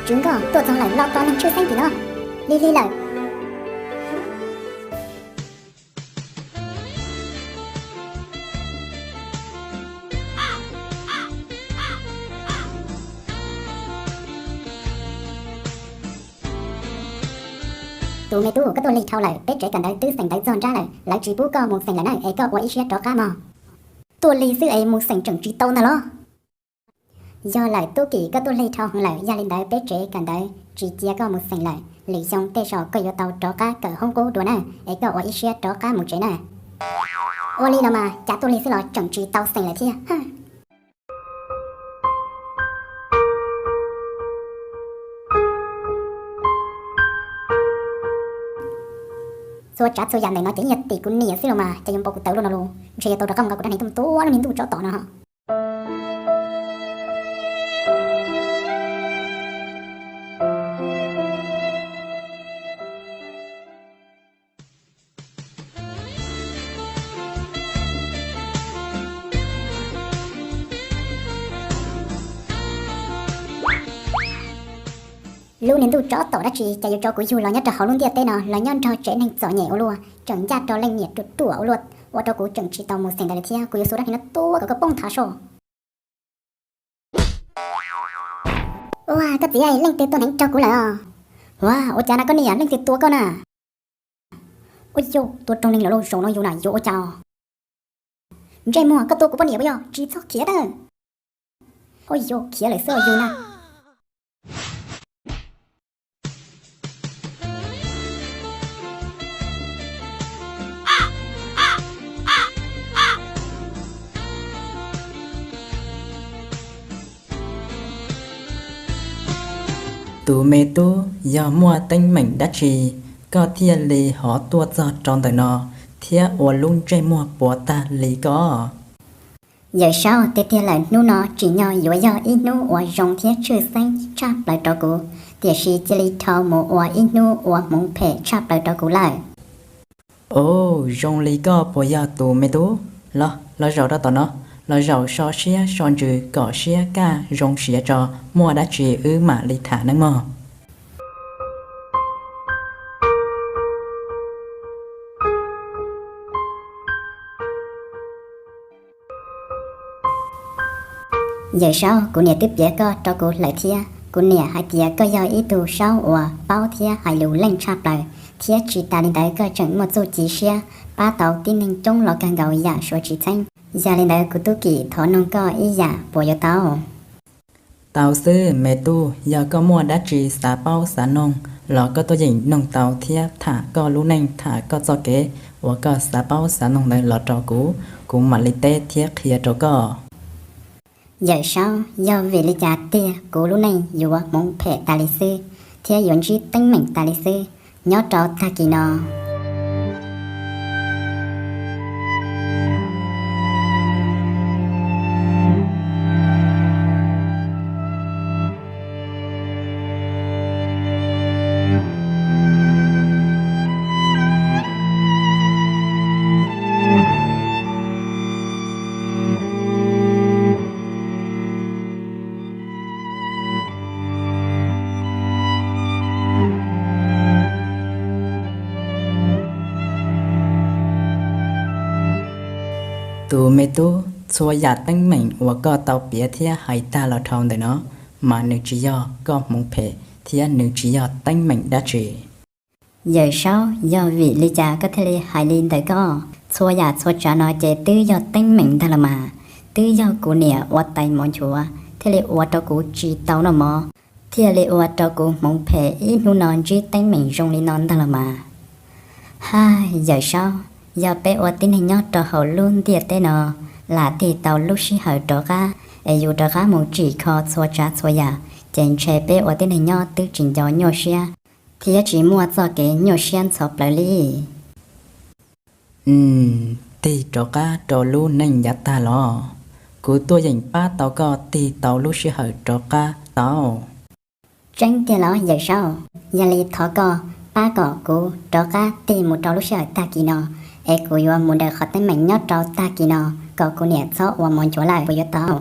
Tswv Nkauj tuaj txog lawm, los tos neeg tshwj xeeb tim no. Lig lig lawm. Tus me tub, koj tuaj lig dhau lawm, peb tsev kawm ntawv twb xeem ntawv txog nrab lawm, lawv tsis pub koj mus xeem lawm na, es koj ua ib siab rov qab mog. Tuaj lig xwb es mus xeem tseem tsis tau ntag los? Yog lawm tub Kim, koj tuaj lig dhau heev lawm, yog li ntawd peb tsev kawm ntawv tsis cia koj mus xeem lawm, lwm xyoo tej zaum koj yuav tau rov qab kawm hoob qub dua na, es koj ua ib siab rov qab mus tsev na. Ua li los mas, cas tuaj lig xwb los tseem tsis tau xeem lawm thiab. Txhua tsav txhua yam ntawm no ces yog tim kuv niam xwb los mas, cas yuav npau kuv tawv luaj no los? Ntshe yuav tau rov qab mus nqa kuv rab hneev tuaj mus tua lub niag ntuj tsov tom no. Lub niag ntuj tsov tom dab tsi cas yuav tso kuv yug los nyob rau hauv lub ntiaj teb no los nyob nrog tsev neeg txom nyem ua luaj, tseem ncaj rau leej niam ruam ruam ua luaj, ua rau kuv tseem tsis tau mus xeem ntawv lawm thiab, kuv yuav xu rab hneev no tua kom koj poob nthav soj. Ua koj txiv, leej twg tua hneev raug kuv lawm os? Ua, ua cas na koj niam, leej twg tua koj na? Ua yog tua raug neeg lawm los zaum no yus na yuav ua cas? Ntsej muag, koj tua kuv poj niam puas yog? Tsis txhob khiav tawm. Ua yog khiav lawm xwb os yus na. Tus me tub, yog muaj teeb meem dab tsi koj thiaj li ho tuaj txog rau ntawm no thiab ua lub ntsej muag puas tag li koj? Yawm Saub, tiag tiag lawm hnub no tsim nyog yuav yog ib hnub uas zoo thiab tshwj xeeb tshaj plaws rau kuv, tiam sis cia li dhau mus ua ib hnub uas hmoov phem tshaj plaws rau kuv lawm. Ov, zoo li koj puas yog tus me tub? Los, los zaum rau tom no, los zaum so siab so ntsws kom siab kaj zoo siab tso, muaj dab tsi wb mam li tham nawb mog. Yawm Saub, kuv niam twb piav koj rau kuv lawm thiab, kuv niam hais tias koj yog ib tug saub uas paub thiab hais lus leej tshaj plaws, thiab tsis tas li ntawd koj tseem muaj txuj ci siab pab tau tib neeg coob los kawg nkaus yam suav tsis txheeb. Yog li ntawd kuv tub Kim thov noog koj ib yam puas yuav tau? Tau xwb me tub, yog koj muaj dab tsi xav paub xav noog los koj tuaj yeem noog tau thiab tham koj lub neej tham koj txoj kev uas koj xav paub xav noog ntawd los rau kuv, kuv mam li teb thiab qhia rau koj. Yawm Saub, yog vim li cas tiag kuv lub neej yuav hmoov phem tas li xwb thiab yuav ntsib teeb meem tas li xwb nyob rau tag kis no? Tus me tub, txhua yam teeb meem uas koj tau piav thiab hais tag los dhau ntawm no, mas nws tsis yog koj hmoov phem thiab nws tsis yog teeb meem dab tsi. Yawm Saub, yog vim li cas koj thiaj li hais li ntawm koj? Txhua yam txhua tsav no ces twb yog teeb meem ntag los mas, twb yog kuv niam ua tais mov nchuav thiaj li ua rau kuv tsis tau noj mov, thiaj li ua rau kuv hmoov phem ib hnub no ntsib teeb meem zoo li no ntag los mas. Hais Yawm Saub, yog peb ua tib neeg nyob rau hauv lub ntiaj teb no lam tig tau lub sij hawm rov qab, es yus rov qab mus tsim kho txhua tsav txhua yam, ces ntshe peb ua tib neeg nyob twb tsis nco nyuaj siab, thiab tsis muaj txoj kev nyuaj siab ntxhov plaws li. Tig rov qab rau lub neej yav tag los, kuv tuaj yeem pab tau koj tig tau lub sij hawm rov qab tau. Tseeb tiag los Yawm Saub? Yog li thov koj pab kom kuv rov qab tig mus rau lub sij hawm tag kis no, es kuv yuav mus daws qhov teeb meem nyob rau tag kis no, kom kuv niam txhob ua mov nchuav lawm puas yuav tau?